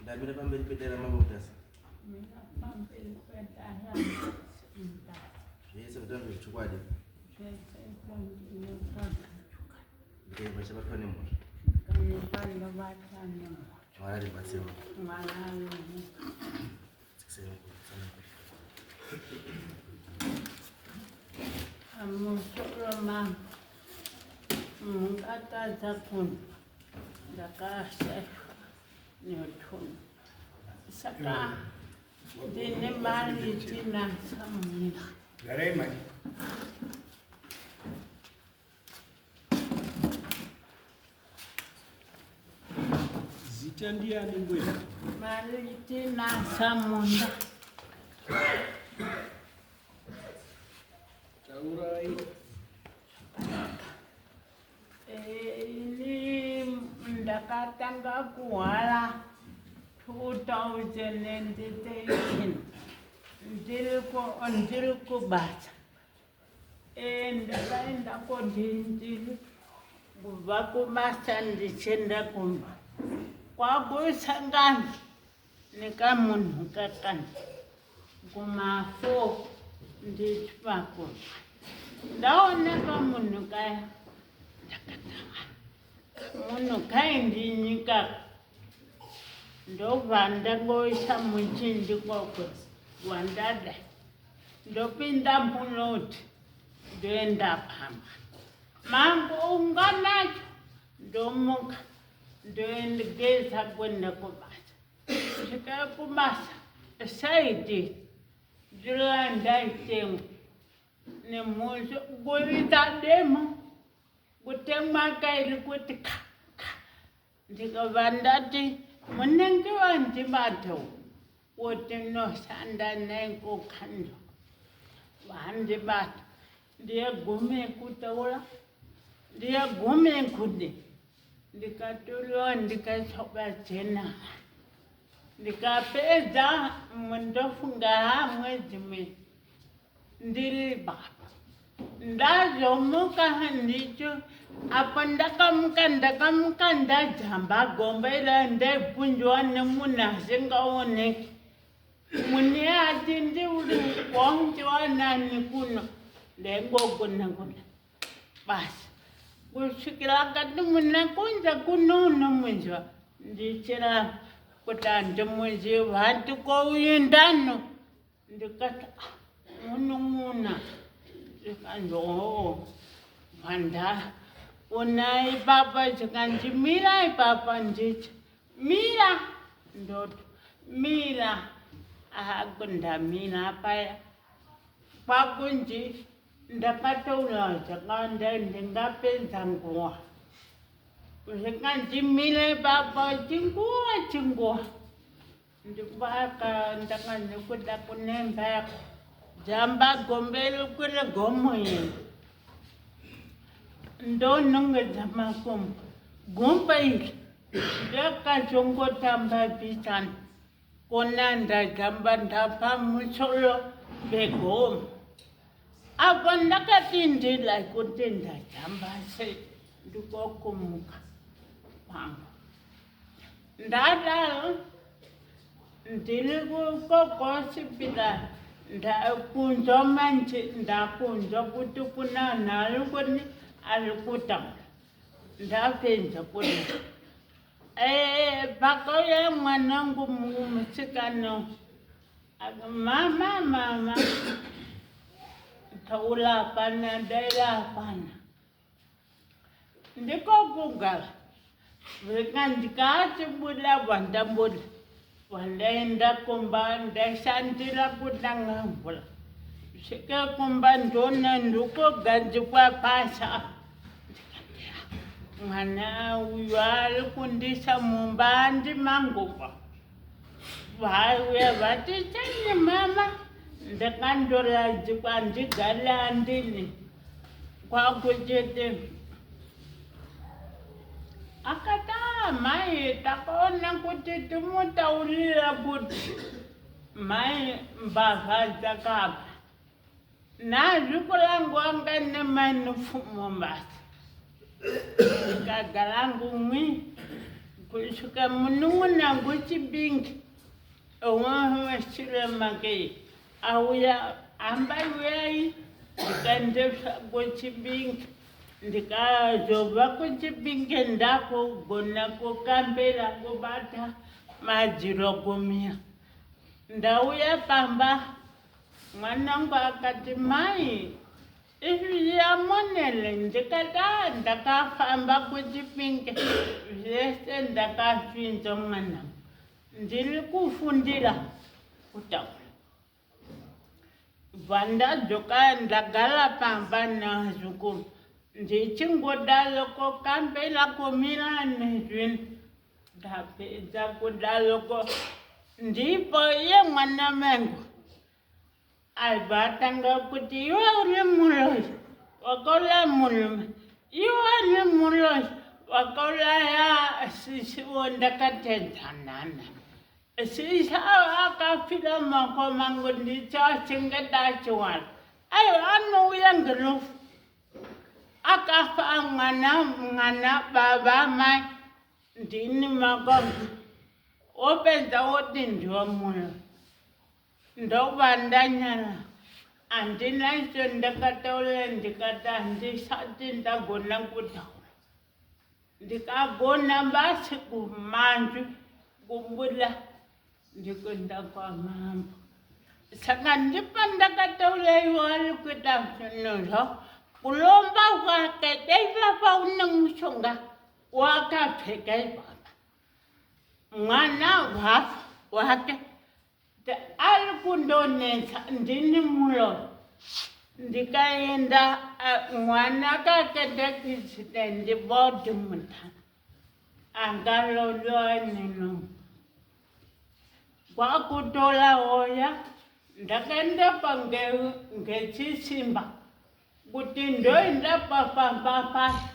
Ndamira pamberi pedare ramambo Mutasa. Mira pamberi pedare Mutasa. Zvese kutaura zvechokwadi. Zvese zvandinotaura chokwadi. Ndikaipa vachabatwa nemhosva. Ndikaipa ndobatwa nemhosva. Mwari atibatsire. Mwari anomuka. Pamusoro mangu mungatadza kunzwa ndakashaishwa netunhu saka ndine mari tinatsamwira. Garai mai. Zita ndiani mbuya? Maritina Samunda. Taurai. Eh, ini ndakatanga kuhwara 2013 ndiri kubasa. Eh, ndakaenda kodindiri kubva kubasa ndichienda kumba kwakusangana nekamunhu kakani kuma-four ndichipakurwa ndaona kamunhu kaya ndakatawa kamunhu kaindinyika ndobva ndangoisa muchinjikoko wandada ndopinda munoti ndoenda pamba mambo unganacho ndomuka ndoendegeza kuenda kubasa svika kubasa saidi ndirandaitengwa nemhosva kuita demo kutemwa kairi kuti ka ka Ndikabva ndati munenge wandibata kuti noshanda naiko kando wandibata ndiye gume kutaura ndiye gume kudi ndikatoriwa ndikaiswa jena ndikapedza ndofunga ha mwedzi mwedzi Ndiri baba. Ndazomuka ndicho apo ndakamuka ndakamuka ndajamba gomba ira ndaipunjwa nemunhu asingaoneki. Mune ati ndiuri wandiwa nani kuno ndaingogona kuna basi kusvikira akati muna kunze kuno unomunzwa ndichira kuti handimuziva hati kouyendano Ndikati ah, munun'una zvikanzi oo mhandara onai papa zvikanzi mirai papa nditi mira ndoto mira ndamira paya kwakunzi ndakataura zvakawanda ndingapedza nguva zvikanzi mire papa chinguva chinguva Ndikuvaka ndanga nekuda kunemba yako jamba gombero kure gomo iri ndonongedza makumbo gumbo iri ndakazongotamba bhisana kona ndajamba ndapa musoro pegomo apo ndakati ndila kuti ndajamba sei ndikokumuka kwangu Ndadaro ndiri kukokosipira ndakunzwa manje ndakunzwa kuti kuna anhu ari kuni ari kutaura ndapedza kudai eh, pakauya mwanangu musikana mama mama taura hapana daira hapana Ndiko kugara ndikati buda vandabuda vandaenda kumba ndaishandira kutanga mvura svike kumba ndona ndikugadzikwa pasa ndikati mwana uyu ari kundisa mumba andimanguva vauya vati chani mama ndakandoradzikwa ndigare andini kwakuchiti akati amai takaona kuti timutaurira kuti mai mbavha dzakabva nazvikulangu anga nemainupfumo basi ndikagara ngumwi Kusvika munun'una kuChipinge umwe make auya, hambai uyai, ndikaendeswa kuChipinge. Ndikazobva kuChipinge ndakugona kukambira, kubata madziro, kumira. Ndauya pamba, mwanangu akati, "Mai, izvi yamonele." Ndikati, "Ah, ndakafamba kuChipinge zvese ndakazvinzwa, mwanangu, ndiri kufundira kutaura." Bva ndadzoka, ndagara pamba nazukuru, ndichingodaroko kambira, kumira nezvinhu. Ndapedza kudaroko, ndipo iye mwana mengu aibva atanga kuti, "Iwe uri muroyi, wakauraya murume. Iwe uri muroyi, wakauraya sisiwo." Ndakatedzanana sisi avo, akafira mumaoko mangu ndichachengeta chiwara. Aiwa, anouya ngerufu, akafa mwana, mwana, baba, mai, ndini makongo. Wopedza woti ndiwe muroyi. Ndobva ndanyara, handina icho ndakataura. Ndikati handisati ndagona kutaura. Ndikagona basi kumanzwi kubuda ndikuenda kwamambo. Saka ndipo ndakataura, iwo ari kuita zvinhuzvo, kulomba kwake. Dai papa une mushonga wakapfeka ipapa, mwana wafa wake ari kundonetsa, ndini muroyi. Ndikaenda, mwana kakaita accident, body mutana angalolwa neno kwakutola hoya. Ndakaenda pa ngechisimba kuti ndoenda pafamba pasi,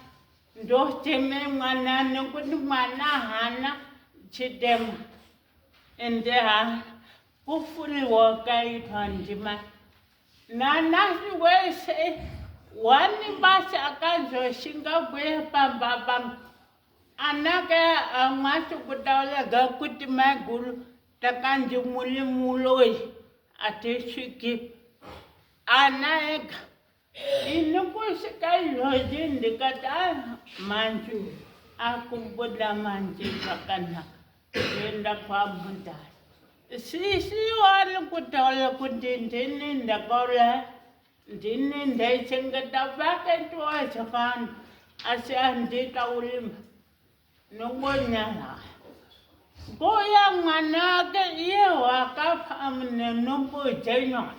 ndocheme mwana, nekuti mwana haana chitema, ende ha kufuriwa kaitwa ndima nanasi wese wani basi. Akazoshinga kuya pamba pangu, anaka amwasi kutauraga kuti, "Maiguru, takanzi muri muroyi, hatisviki." Ana ega ini kusvika izvozvi. Ndikati, "A, manzwi akubuda manje zvakanaka." Kuenda kwamudhara, sisi wari kutaura kuti ndini ndakauraya, ndini ndaichengeta vakaitwa zvakawanda, asi handitauri, nongonyarara. Kuya mwana wake iye wakafa nenhumbu dzenyora,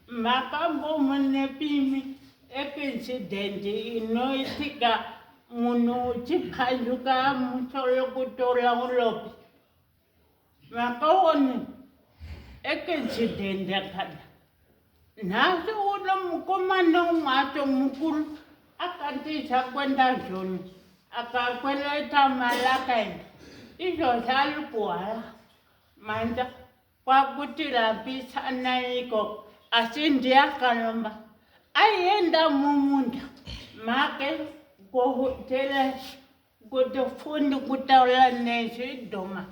makambomunepimi accident inoitika, munhu uchiphanjuka musoro kutora uropi? Makaona accident yakada? Nhasi uno mukomana umwe acho mukuru akatiza kwenda Joni, akakwereta mari, akaenda. Izvozvo ari kuhara manja kwakutirapisa ikoko, asi ndiye akaromba. Aienda mumunda make kohotera kuti fundi kutaura nezvidhoma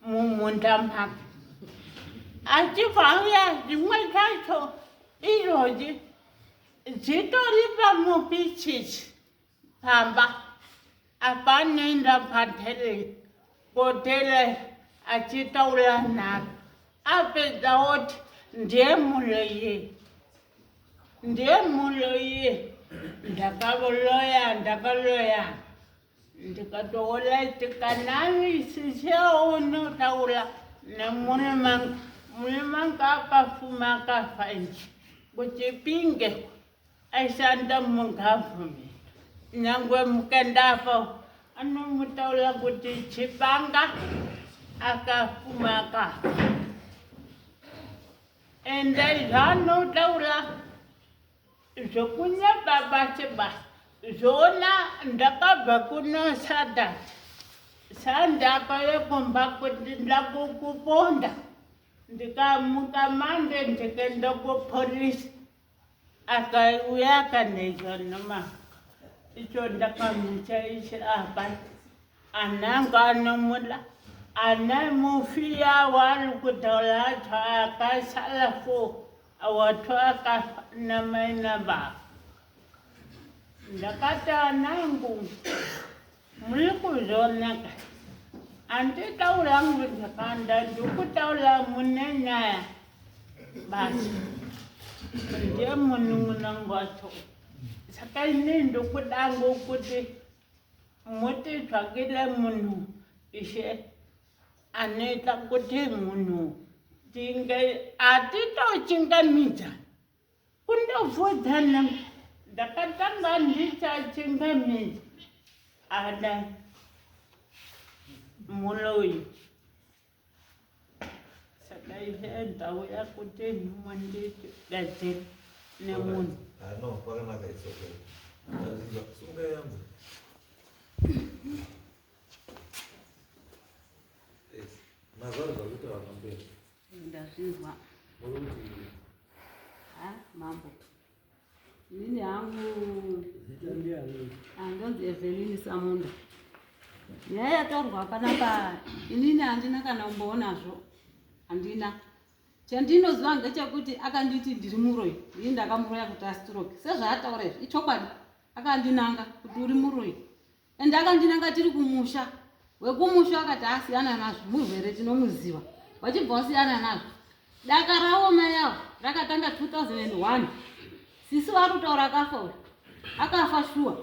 mumunda make, achibva auya. Zvimwe zvacho izvozvi zvitori pamupichichi pamba apa, anoenda patele kotele achitaura nharo. Apedza oti ndiye muroyi, ndiye muroyi, ndakaloya, ndakaloya. Ndikatoona tikanani sisiaunotaura nemurume. Murume akafuma akafa nje kuChipinge, aishanda mugovernment. Nyangwe mukendafa anomutaura kuti Chipanga akafuma akafa. Ende zvanotaura zvokunyepa basi basi zvona. Ndakabva kuno Saturday, Sunday akauya kumba kuti ndakukuponda. Ndikamuka Monday, ndikaenda kupolisi, akauya akanetsa nama icho ndakamuchaisira hapana. Anangu anomuda ana mufi yawo ari kutaura acho akasara fo wato akafa namai nababa. Ndakati anangu muri kuzvionaka handitaura hangu zvakawanda ndikutaura mune nyaya basi ndiye munun'una wangu wacho saka ini ndikudangu kuti mutitsvakire munhu ishe anoita kuti munhu tinge hatitochingamidza kundobvudzana ndakatanga ndichachingamidza ada muloyi saka ishe ndauya kuti mundibatsire nemunhu. Ah, no, kwakanaka, it's okay. Ndazvinzwa. Sunga yangu. Yes. Mazwa zvakutaura nambuya. Ndazvinzwa. Muri kuti Ha, mambo. Inini hangu Zita ndiani? Handonzi Evelyn Samunda. Nyaya yataurwa panapa inini handina kana kumboonazvo. Handina. Chandinoziva ngechekuti akanditi ndiri muroyi. Ini ndakamuroya kuti astroke. Sezvaataura izvi, ichokwadi. Akandinanga kuti uri muroyi. Ende akandinanga tiri kumusha. Wekumusha akati asiyana nazvo, murwere tinomuziva. Wachibva wasiyana nazvo. Daka rawo mai avo rakatanga 2001. Sisi vari kutaura akafa uyu. Akafa shuwa.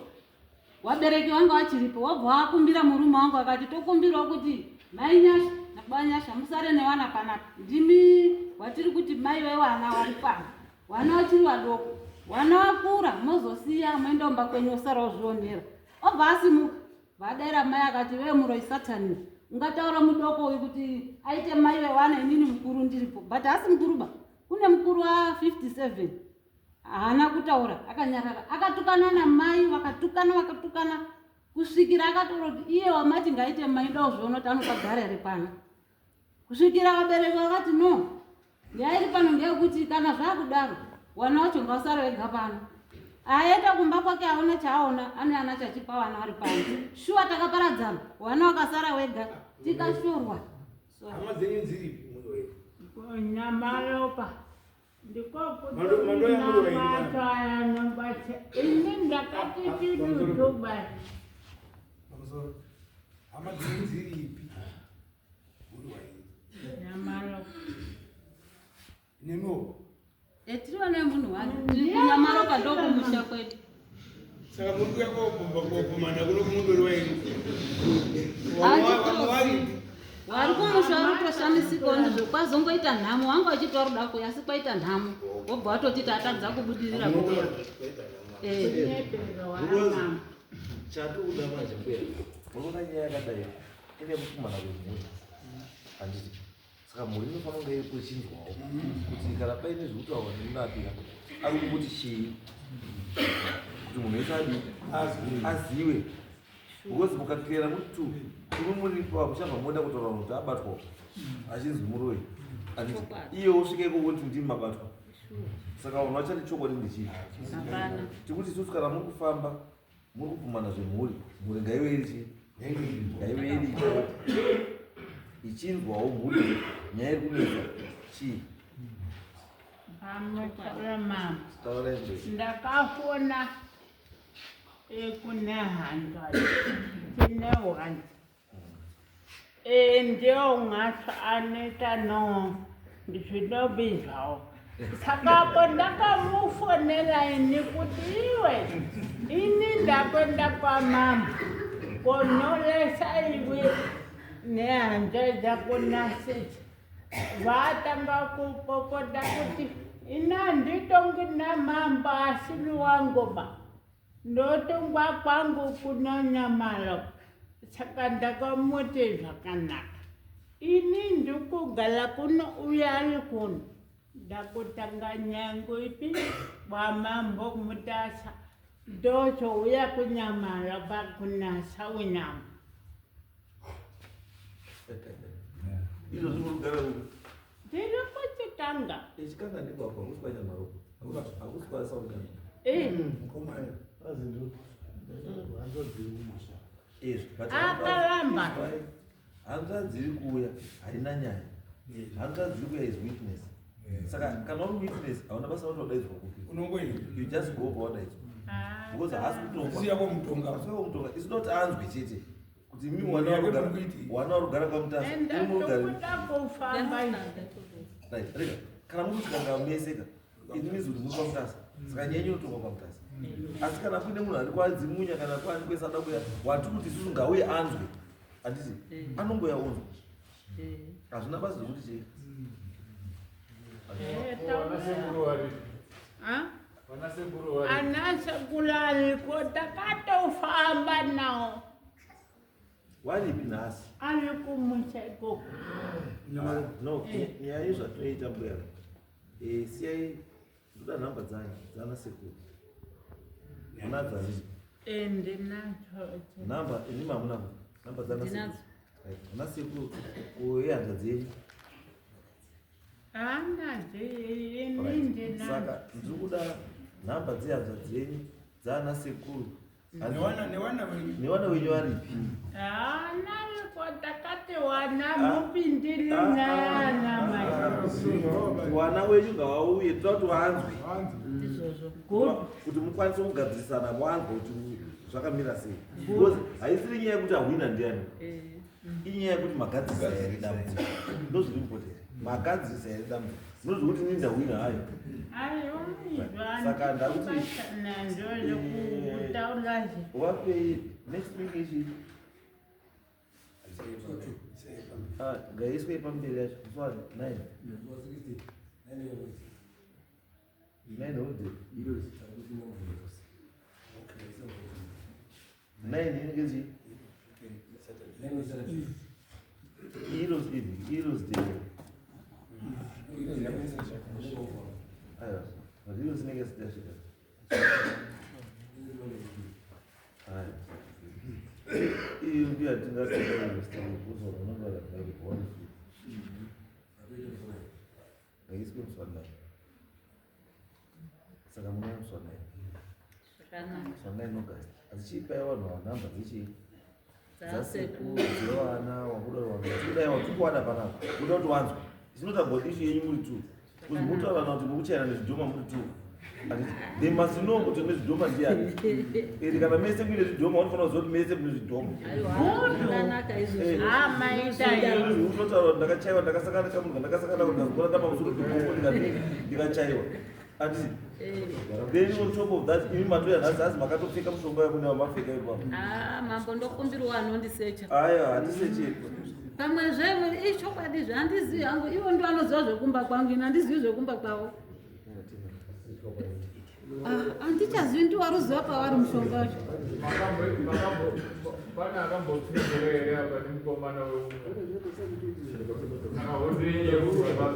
Wabereki vanga vachiripo, wabva wakumbira murume wangu akati tokumbirawo kuti mai Nyasha nababa Nyasha musare nevana panapa. Ndimi watiri kuti mai vewana vari pano. Wana vachiri vadoko. Wana vakura mozosiya moenda kumba kwenyu osara ozvionera. Obva asimuka. Vadaira mai akati wewe muroyi satani. Ungataura mudoko uyu kuti aite mai vewana inini mukuru ndiripo. But haasi mukuru ba. Kune mukuru wa 57. Haana kutaura akanyarara. Akatukana namai vakatukana vakatukana kusvikira akataura kuti iye wamati ngaite mai ndauzviona kuti anopagara here pano. Kusvikira vabereki vakati no. Nyaya iri pano ndeyekuti kana zvakudaro wana wacho ngausare wega pano. Aenda kumba kwake aona chaaona ane ana chachipa vana vari pano. Shuwa takaparadzana wana wakasara wega tikashorwa. Hama dzenyu dziripi munhu wenyu? Nyamaropa ndiko Mando yangu kuti iri mato aya anobata ini ndakati chidutu basi. Pamusoro. Hama dzenyu dziripi? Muri waini. Nyamaropa. Nemiwo. Tiri vana vemunhu wani. Tiri kuNyamaropa ndokumusha kwedu. Saka muri kuuya kobvumana kuno kumundori waini. Vamwe varipi? Vari kumusha vari kutoshamisikawo ndizvo kwazongoita nhamo wanga wachiti vari kuda kuuya asi kwaita nhamo wobva watoti tatadza kubudirira kuuya. Because chatikuda manje mbuya, unoona nyaya yakadai ine kupumhana kwemhuri. Handiti? Saka mhuri inofanira kunge iri kuchinzwawo kuti kana paine zvekutaurwa nemurapira ari kuti chii kuti munhu wese adii aziwe because mukakera muri two imi muripo muchabva moda kutaura kuti abatwa achinzi muroyi handiti iye wosvika ikoko kuti ndimi mabatwa saka vanhu vachati chokwadi ndechii Hapana. tikuti isusu kana muri kufamba muri kupumana zvemhuri mhuri ngaive iri chii ngaive iripo ichinzwawo mhuri nyaya iri kunetsa chii Pamusoro mama. taurai mberi Ndakafona kune hanzvadzi tine hwanzi ndiyo ngacho anoita no zvinobizvawo saka apo ndakamufonera ini kuti iwe ini ndakuenda kwamama konolesa iwe nehanzvadzi dzako nasisi vatanga kupopota kuti ini handitongi namambo asiri wangu ba ndotongwa kwangu kunonyamalo saka ndakamuti zvakanaka ini ndikugara kuno uye ari kuno ndakutanga nyango ipi kwamambo Mutasa ndozouya kunyamala pakunasa unyama izvozvi muri kugara kupi ndiri kuchikanga chikanga ndikwako hakusi kwanyamaropa hakusi kwasaunyama Eh, Mukoma. Izvi, but Akaramba. Hanzvadzi iri kuuya haina nyaya. Hanzvadzi iri kuuya is witness. Saka kana uri witness hauna basa kuti wadaidzwa kupi. Unongoenda. You just go pawadaidzwa. Because haasi kutongwa. Siya kwamutonga. Haasi kwamutonga. It's not anzwe chete. Kuti imi wana vari kugara kwaMutasa. Enda Imi muri kugara. tokuda kufamba. Right, rega. Kana muri kusvika mese ka. It means kuti muri kwaMutasa. Saka nyaya yenyu inotongwa kwaMutasa. Asi kana kuine munhu ari kwaDzimunya kana kwaani kwese ada kuuya, watiri kuti isusu ngauye anzwe. Handiti? Anongouya onzwa. Hazvina basa zvekuti chii. Ana sekuru ariko, takatofamba nawo. Waripi nhasi? Ari kumusha ikoko. No, nyaya yezvatinoita mbuya. Siyai ndoda nhamba dzanyu dzana sekuru. Munadzo handiti? Ndinadzo. Nhamba imi hamuna nhamba dzana sekuru. Ndinadzo. Right. Ana sekuru kuyehanzvadzi yenyu. Anadzo ini Right. ndinadzo. Saka ndiri kuda nhamba dzehanzvadzi yenyu dzana sekuru. Newana wenyu. Newana wenyu varipi? Ana ariko, takati wana mupindiri nana mai. Wana wenyu ngavauye, toda kuti vanzwe. Izvozvo. Good. Kuti mukwanise kugadzirisana wanzwa kuti zvakamira sei. Because haisiri nyaya yekuti ahwina ndiani. Inyaya yekuti magadzirisa here dambudziko. Ndozviri important. Magadzirisa here dambudziko. Ndozvekuti inini ndahwina hayo. Aiwa, Saka ndakuti- nazvo zvekutaura. Wapei next week ichi. Ngaiswe pamberi yacho. Musi wa 9. 9 holiday. 9 inenge chii? Heroes Eve, Heroes Day. Aiwa, but Heroes inenge isati yasvika. Aiwa. Iyo ndiyo yatingati unonga ngaiswe musi wa 9. Saka munouya musi wa 9. Zvakanaka. Musi wa 9 August. Asi chiipai vanhu ava nhamba dzechii? Dzasekuru. Dzevana wakuda kudai watikuwana panapa. Kuda kuti wanzwe. It's not about issue yenyu muri two. Kuti mutaurana kuti mukuchayana nezvidhoma muri two. Handiti? They must know kuti nezvidhoma ndiani. Iri kana mese muine zvidhoma vanofanira kuziva kuti mese mune zvidhoma. Aiwa, zvakanaka izvozvo. Amaita. Unotaura kuti ndakachaiwa, ndakasangana kamunhu, ndakasangana ndikazokora pamusoro pegomo ndikachaiwa. Handiti? Then on top of that, imi matoya nhasi asi makatopfeka mushonga wemune wamapfeka ipapo. Ah, mambo, ndokumbirwa anondisecha. Aya, handisechekwa. Pamwezve ichokwadi zvandizivi hangu, ivo ndo anoziva zvekumba kwangu, ini handizivi zvekumba kwavo. Ah, handichazivi, ndiwaruziva pavari mushonga wacho. Pane akambopindura here apa nemukomana weumwe? Saka hondo yenyu yekurwa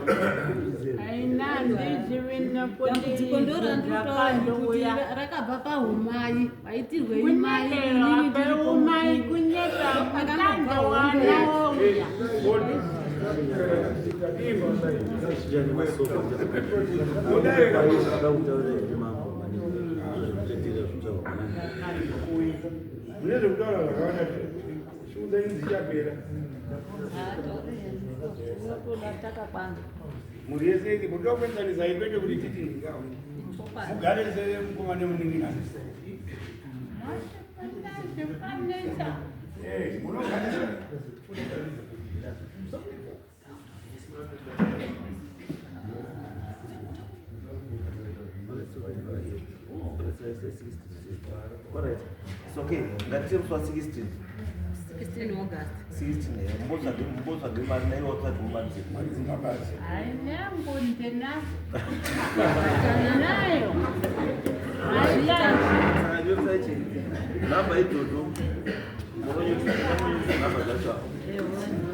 Aina ndizivi nekuti Dambudziko ndo randinotaura kuti zvakandouya. rakabva pahumai, waitirwei mai, inini Kunyepera ndiripo peumai, mukuru. kunyepa Pakanobva mutando hondo yacho. wanouya. Mune zvekutaura zvakawanda, chiudza dzichapera. Tinotoda takakwana. Mhuri yese iri munoda kuenzanisai, kwete kuti titi mugare semukoma nemunin'ina. Zvikwanisa. Munogarisa. Alright. It's okay. Ngatiite musi wa 16. 16 August. 16 eh. Mbotsvage mari naiwe watsvage mari dzeku. Mari dzingabasi. Ainangu ndinayo. Nayo. Aina. Saka nyoresai chii? Nhamba idzodzo munonyoresa nhamba dzacho apo. Ewe.